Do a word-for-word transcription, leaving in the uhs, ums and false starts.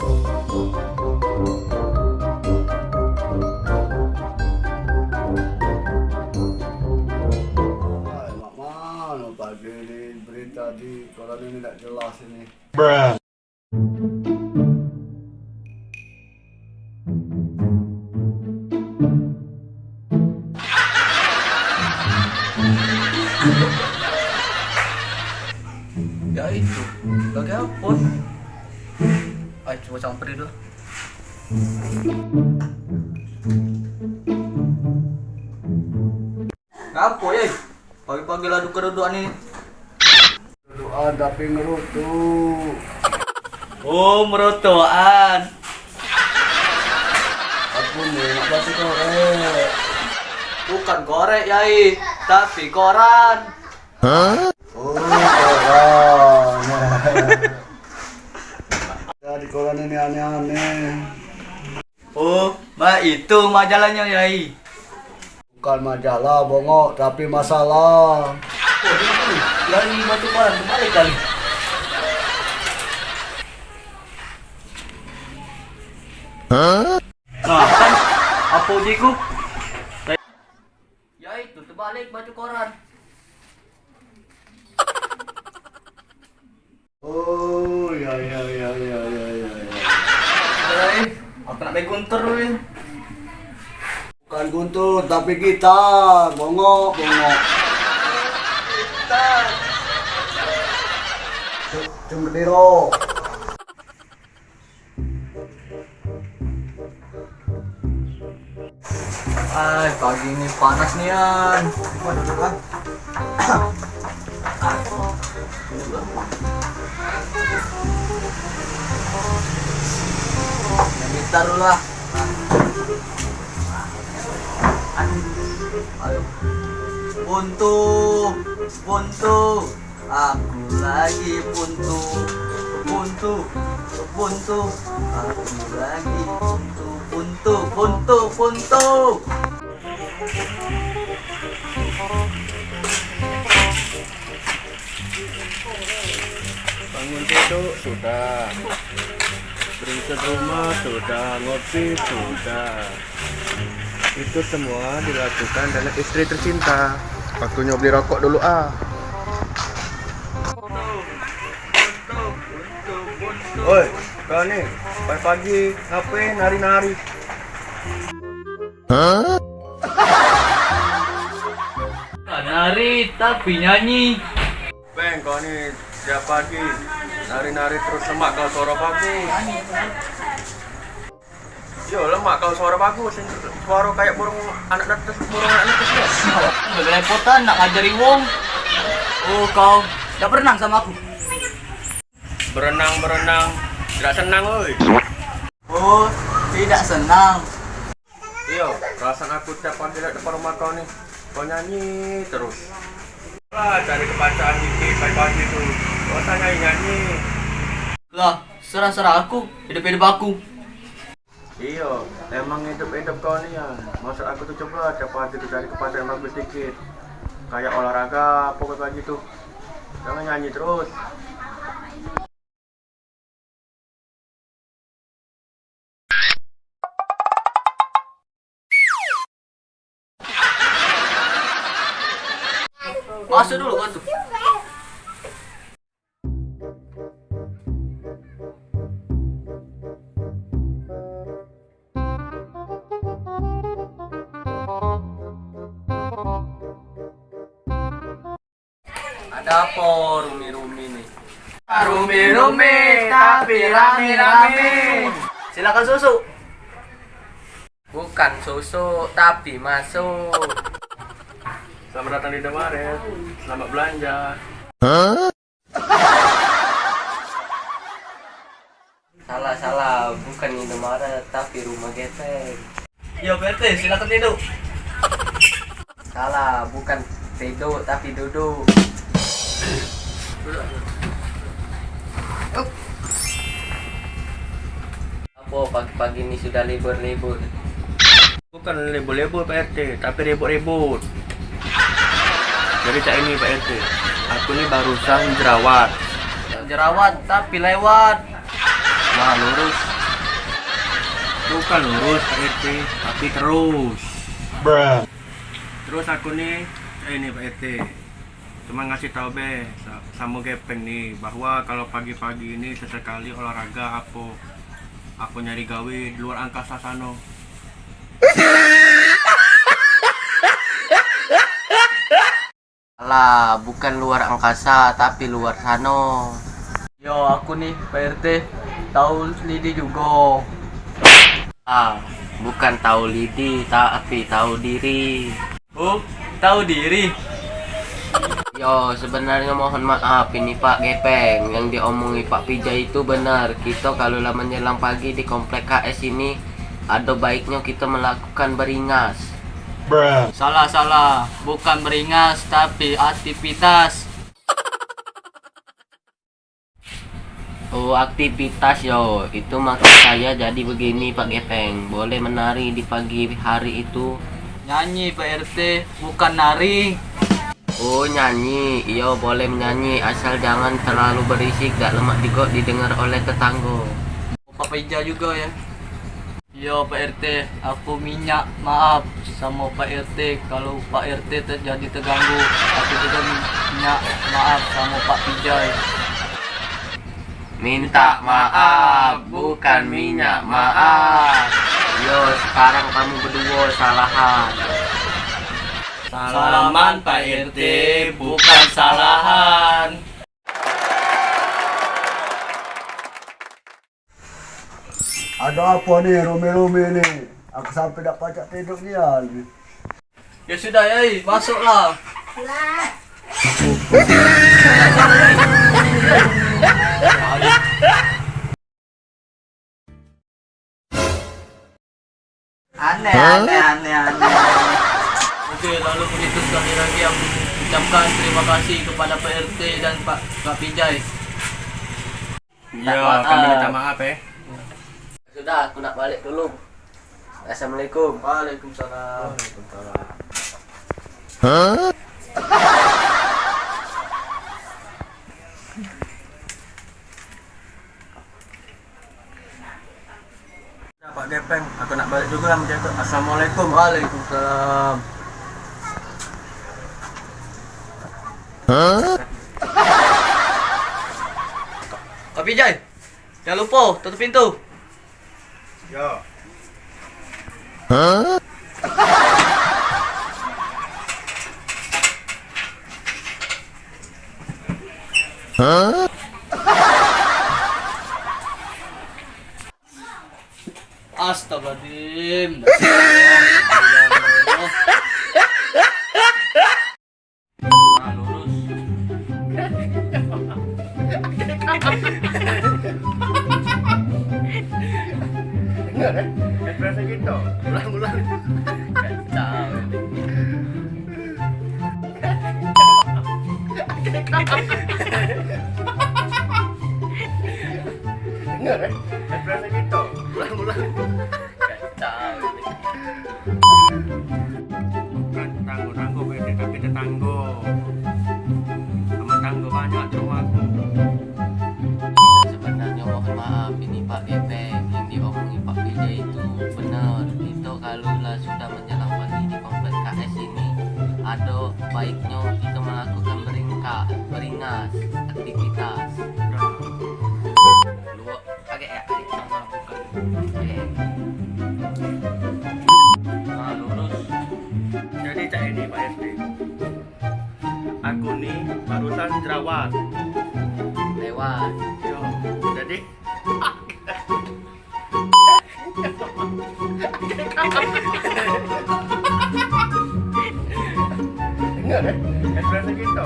Hai, mak mano pagi ni berita di koran ini dak jelas ini. Ya itu, lagi apa? Ayo coba samperin dulu. Ngapo, Yai? Pagi-pagi la duka duduk ni. Dudukan tapi ngerutuk. Oh, merotokan. Aku ni nak basuh korek. Bukan korek, Yai, tapi koran. Oh, koran. Ya, di koran ini aneh-aneh. Oh, mak itu majalahnyo, Yai. Bukan majalah, bongok, tapi masalah. Oh, itu. Yai baca koran terbalik kali. Nah, kan, apo ujiku? Ya itu, terbalik baca koran. Oh, ya, ya, ya. Udah, eh. Aku nak main guntur dulu, eh. Bukan guntur, tapi gitar. Bongok, bongok. Gitar. Cem-, cembero. Ai, pagi ni panas nian. Waduh, kan. Yang gitar dulu lah. Aduh. Aduh. Buntu, buntu. Aku lagi buntu, buntu, buntu. Aku lagi buntu, buntu, buntu, buntu. Bangun tidur sudah, beringsut rumah sudah, ngopi sudah. Itu semua dilakukan dengan istri tercinta. Waktunyo beli rokok dulu, ah. Oi, kau ni, pagi-pagi ngape nari-nari? Hah? Nari tapi nyanyi. Beng, kau ni tiap pagi nari-nari terus, lemak kau suara bagus. Yo, lemak kau suara bagus. Suara kayak burung anak netes, burung anak netes yo. Udah belepotan nak ngajari wong. Oh, kau dak berenang sama aku? Berenang, berenang. Tidak senang, oi. Oh, tidak senang. Iyo, perasaan aku tiap pagi liat depan rumah kau ni, kau nyanyi terus. Lah, cari kepancaan dikit pagi-pagi tu. Kau tak nyanyi-nyanyi. Lah, serah-serah aku, hidup-hidup aku. Iyo, emang hidup-hidup kau ni ya. Maksud aku tu coba tiap pagi tu cari kepancaan bagus dikit. Kayak olahraga apa pagi tu. Jangan nyanyi terus. Masuk dulu, masuk. Ado apo rumi-rumi ni? Rumi-rumi tapi rami-rami. Silakan susuk. Bukan susuk tapi masuk. Selamat datang di Indomaret. Selamat belanja. Salah, salah, bukan Indomaret tapi rumah gepeng. Yo, P R T, silakan tidur. Salah, bukan tidur tapi duduk. Apo pagi-pagi ni sudah libur-libur? Bukan libur-libur, Pak R T, tapi ribut-ribut. Jadi cak ini, Pak R T, aku ni barusan jerawat. Jerawat tapi lewat. Nah, lurus. Bukan lurus, Pak R T, tapi terus. Terus aku ni, eh, ini, Pak R T. Cuma ngasih tahu be, sa-, samo Gepeng ni, bahwa kalau pagi-pagi ini sesekali olahraga apo, apo nyari gawe di luar angkasa sano. Alah, bukan luar angkasa, tapi luar sano. Yo, aku ni, Pak R T, tahu lidi jugo. Ah, bukan tahu lidi, tapi tahu diri. Oh, tahu diri. Yo, sebenarnya mohon maaf ini Pak Gepeng, yang diomongi Pak Pijai itu benar. Kita kalau lah menjelang pagi di komplek K S ini, ada baiknya kita melakukan beringas. Salah, salah. Bukan beringas, tapi aktivitas. Oh, aktivitas yo. Itu maksud saya jadi begini, Pak Gepeng. Boleh menari di pagi hari itu. Nyanyi, Pak R T, bukan nari. Oh, nyanyi. Iyo, boleh menyanyi. Asal jangan terlalu berisik, dak lemak juga didengar oleh tetangga. Pak Pijai juga ya. Yo, Pak R T, aku minyak maaf samo Pak R T kalau Pak R T te-, jadi terganggu. Aku juga minyak maaf samo Pak Pijai. Minta maaf, bukan minyak maaf. Yo, sekarang kamu berdua salahan. Salaman, Pak R T, bukan salahan. Ada apa ni, rumi-rumi ni? Aku sampai dak pacak tidur nian. Ya sudah, Yai, masuklah. Aneh, aneh, aneh, aneh. Oke, lalu begitu sekali lagi aku ucapkan terima kasih kepada Pak R T dan Pak, Pak Pijai. Minta maaf. Kami minta maaf, eh. Sudah, aku nak balik dulu. Assalamualaikum. Waalaikumsalam. Pak Gepeng, aku nak balik juga lah menjaga. Assalamualaikum. Waalaikumsalam. Tapi Jai, jangan lupa tutup pintu. Yo. Astagfirullahaladzim. Nah, lurus. Dengar, eh? Ekspresi gitu. Ulang, ulang. Kacau ini. Dengar, eh? Ekspresi gitu. Ulang, ulang. Kacau ini. Bukan tetanggo-tanggo, Pak R T, tapi tetanggo. Sama tetanggo banyak di rumahku. Sebenarnya mohon maaf, ini Pak Gepeng, yang diomongi Pak P J itu benar. Kita kalau lah sudah menjelang pagi di komplek K S ini, ada baiknya kita melakukan beringka-, beringas, aktivitas. Luak. Agak ya, agak. Oke. Nah, lurus. Jadi cak ini, Pak R T. Aku ni barusan jerawat. Lewat. Yo, jadi Dengar, eh? Ekspresi kita.